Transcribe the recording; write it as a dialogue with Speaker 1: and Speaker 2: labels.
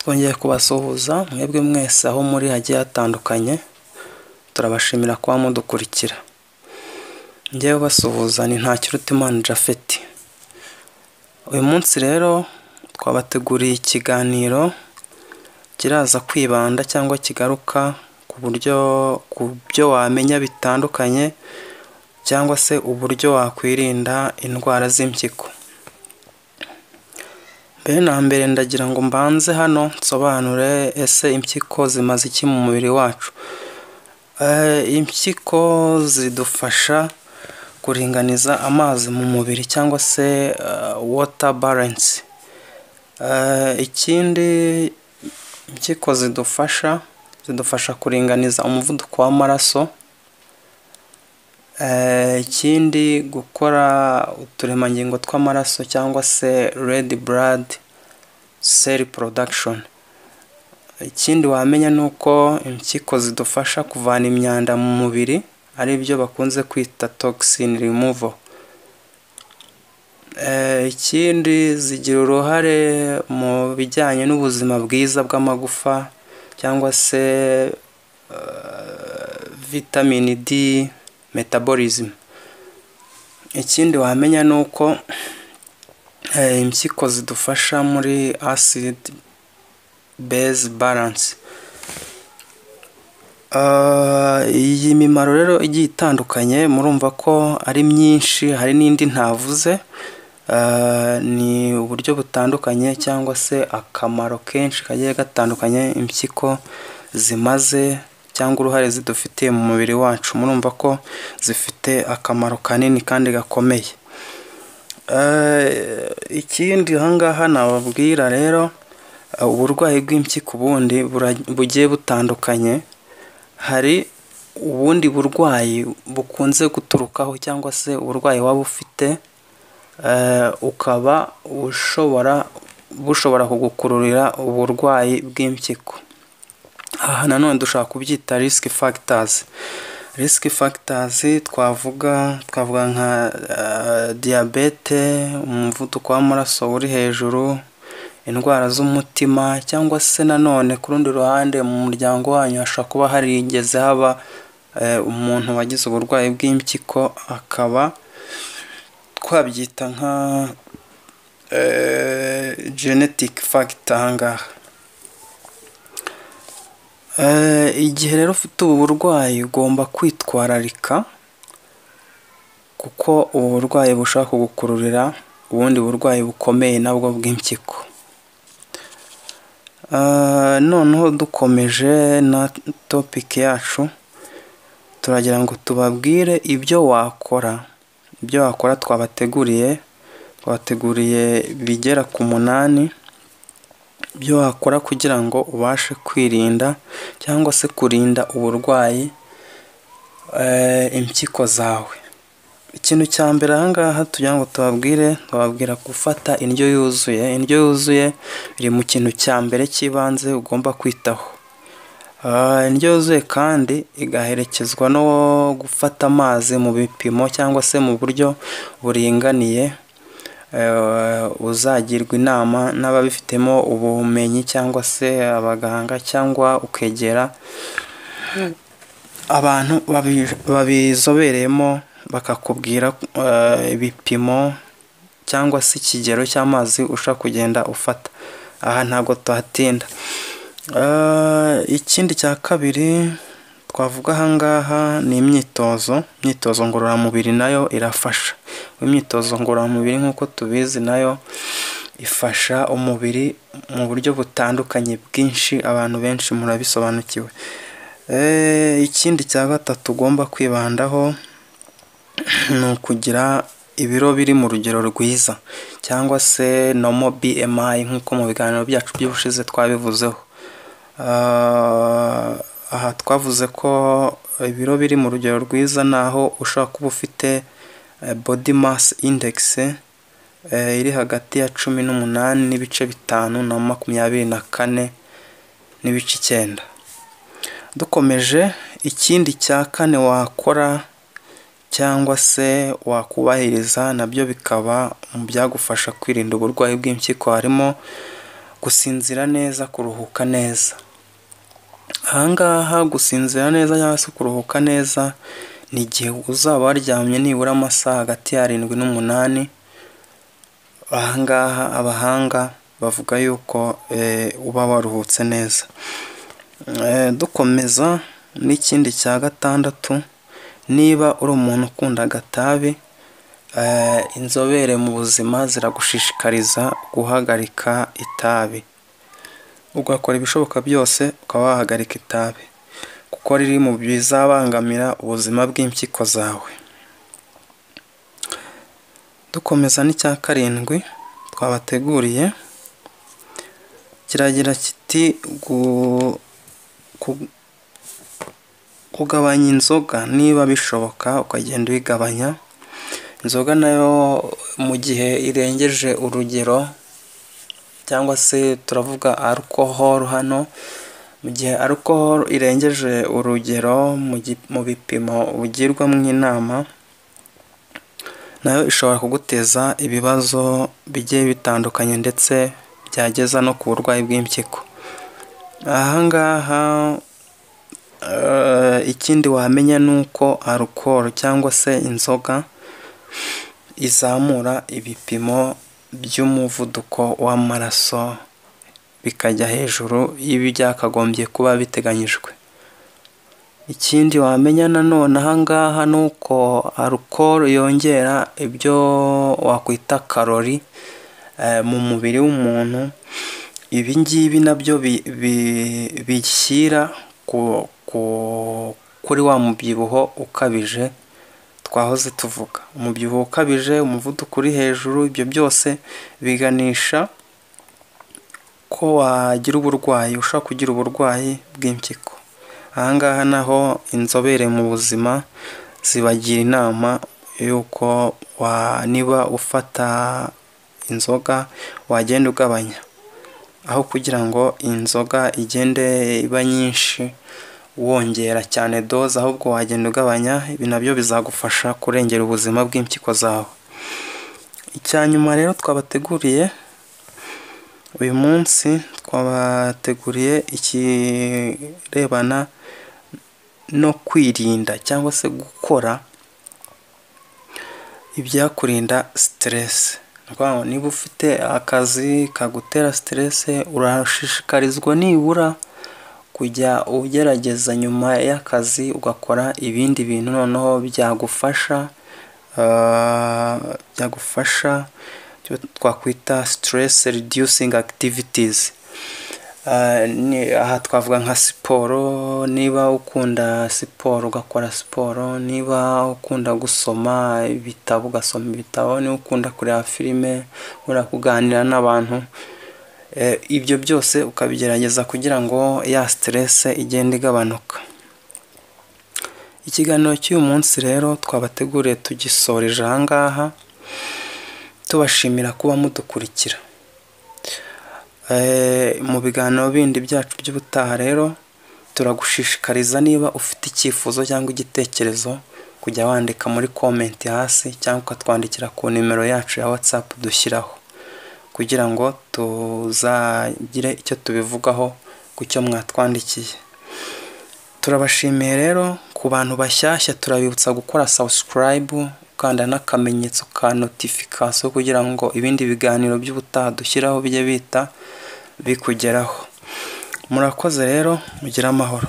Speaker 1: Twongeye kubasuhuza mwebwe mwese aho muri hagiye hatandukanye, turabashimira kuba mudukurikira. Njyewe ubasuhuza ni Ntakirutimana Japhet. Uyu munsi rero twabateguriye ikiganiro kiraza kwibanda cyangwa kigaruka ku buryo ku byo wamenya bitandukanye cyangwa se uburyo wakwirinda indwara z'impyiko. Mbere na mbere ndagira ngo mbanze hano nsobanure ese impyiko zimaze iki mu mubiri wacu. Impyiko zidufasha kuringaniza amazi mu mubiri cyangwa se water balance. Ikindi impyiko zidufasha kuringaniza umuvuduko w'amaraso, ikindi gukora uturemangingo tw'amaraso cyangwa se red blood cell production. Ikindi wamenya ni uko impyiko zidufasha kuvana imyanda mu mubiri, ari byo bakunze kwita toxin removal. Ikindi zigira uruhare mu bijyanye n'ubuzima bwiza bw'amagufa cyangwa se vitamin D metabolism. Ikindi wamenya ni uko impyiko zidufasha muri acid base balance. Iyi mimaro rero igiye itandukanye murumva ko ari myinshi, hari n'indi ntavuze, ni uburyo butandukanye cyangwa se akamaro kenshi kagiye gatandukanye impyiko zimaze cyangwa uruhare zidufitiye mu mubiri wacu, murumva ko zifite akamaro kanini kandi gakomeye. Ikindi aha ngaha nababwira rero, uburwayi bw'impyiko ubundi bugiye butandukanye, hari ubundi burwayi bukunze guturukaho cyangwa se uburwayi waba ufite ukaba bushobora kugukururira uburwayi bw'impyiko. Aha nanone dushobora kubyita risk factors. Risk factors twavuga nka diyabete, umuvuduko w'amaraso uri hejuru, indwara z'umutima cyangwa se nanone ku rundi ruhande mu muryango wanyu hashobora kuba harigeze haba umuntu wagize uburwayi bw'impyiko, akaba twabyita nka genetic factor aha ngaha. Igihe rero ufite ubu burwayi ugomba kwitwararika kuko ubu burwayi bushobora kugukururira ubundi burwayi bukomeye nabwo bw'impyiko. Noneho dukomeje na topic yacu, turagira ngo tubabwire ibyo wakora, ibyo wakora twabateguriye bigera ku 8, ibyo wakora kugira ngo ubashe kwirinda cyangwa se kurinda uburwayi impyiko zawe. Ikintu cya mbere aha ngaha tugira ngo tubabwire, tubabwira gufata indyo yuzuye. Indyo yuzuye iri mu kintu cya mbere cy'ibanze ugomba kwitaho. Indyo yuzuye kandi igaherekezwa no gufata amazi mu bipimo cyangwa se mu buryo buringaniye, uzagirwa inama n'ababifitemo ubumenyi cyangwa se abaganga cyangwa ukegera abantu babizobereyemo bakakubwira ibipimo cyangwa se ikigero cy'amazi ushobora kugenda ufata. Aha ntabwo tuhatinda. Ikindi cya kabiri twavuga aha ngaha ni imyitozo, imyitozo ngororamubiri nayo irafasha. Imyitozo ngororamubiri nk'uko tubizi nayo ifasha umubiri mu buryo butandukanye bwinshi, abantu benshi murabisobanukiwe. Ikindi cya gatatu ugomba kwibandaho ni ukugira ibiro biri mu rugero rwiza cyangwa se normal BMI nk'uko mu biganiro byacu by'ubushize twabivuzeho. Aha twavuze ko ibiro biri mu rugero rwiza ni aho ushobora kuba ufite body mass index iri hagati ya 18.5 na 24.9. Dukomeje, ikindi cya kane wakora cyangwa se wakubahiriza nabyo bikaba mu byagufasha kwirinda uburwayi bw'impyiko, harimo Gusinzira neza, kuruhuka neza. Ahangaha gusinzira neza cyangwa se kuruhuka neza ni igihe uzaba waryamye nibura amasaha hagati ya 7 n'8. Ahangaha abahanga bavuga yuko uba waruhutse neza. Dukomeza n'ikindi cya gatandatu, niba uri umuntu ukunda agatabi, inzobere mu buzima ziragushishikariza guhagarika itabi, ugakora ibishoboka byose ukaba wahagarika itabi, kuko riri mu bizabangamira ubuzima bw'impyiko zawe. Dukomeza n'icya karindwi twabateguriye, kiragira kiti: kugabanya inzoga niba bishoboka, ukagenda uyigabanya. Inzoga nayo mu gihe irengeje urugero, cyangwa se turavuga alcohol hano, mu gihe alcohol irengeje urugero mu bipimo ugirwamo inama, nayo ishobora kuguteza ibibazo bigiye bitandukanye, ndetse byageza no ku burwayi bw'impyiko. Ahangaha ikindi wamenya ni uko alcohol cyangwa se inzoga izamura ibipimo by'umuvuduko w'amaraso, bikajya hejuru y'ibyakagombye kuba biteganyijwe. Ikindi wamenya nanone ahangaha ni uko alcohol yongera ibyo wakwita calorie mu mubiri w'umuntu. Ibi ngibi nabyo bishyira kuri wa mubyibuho ukabije twahoze tuvuga. Umubyibuho ukabije, umuvuduko uri hejuru, ibyo byose biganisha ko wagira uburwayi, ushobora kugira uburwayi bw'impyiko. Ahangaha naho inzobere mu buzima zibagira inama y'uko niba ufata inzoga wagenda ugabanya, aho kugira ngo inzoga igende iba nyinshi wongera cyane dose, ahubwo wagenda ugabanya. Ibi nabyo bizagufasha kurengera ubuzima bw'impyiko zawe. Icya nyuma rero twabateguriye uyu munsi, twabateguriye ikirebana no kwirinda cyangwa se gukora ibyakurinda stress. Niba ufite akazi kagutera stress, urashishikarizwa nibura kujya ugerageza nyuma y'akazi ugakora ibindi bintu noneho byagufasha, twakwita stress reducing activities. Aha twavuga nka siporo, niba ukunda siporo ugakora siporo, niba ukunda gusoma ibitabo ugasoma ibitabo, niba ukunda kureba filime, ukunda kuganira n'abantu, ibyo byose ukabigerageza kugira ngo ya stress igende igabanuka. Ikiganiro cy'uyu munsi rero twabateguriye tugisoreje aha ngaha, tubashimira kuba mudukurikira. Mu biganiro bindi byacu by'ubutaha rero, turagushishikariza niba ufite icyifuzo cyangwa igitekerezo kujya wandika muri comment hasi, cyangwa ukatwandikira ku nimero yacu ya WhatsApp dushyiraho, kugira ngo tuzagire icyo tubivugaho ku cyo mwatwandikiye. Turabashimiye rero. Ku bantu bashyashya, turabibutsa gukora subscribe, ukanda n'akamenyetso ka notification, kugira ngo ibindi biganiro by'ubutaha dushyiraho bijye bihita bikugeraho. Murakoze rero, mugire amahoro.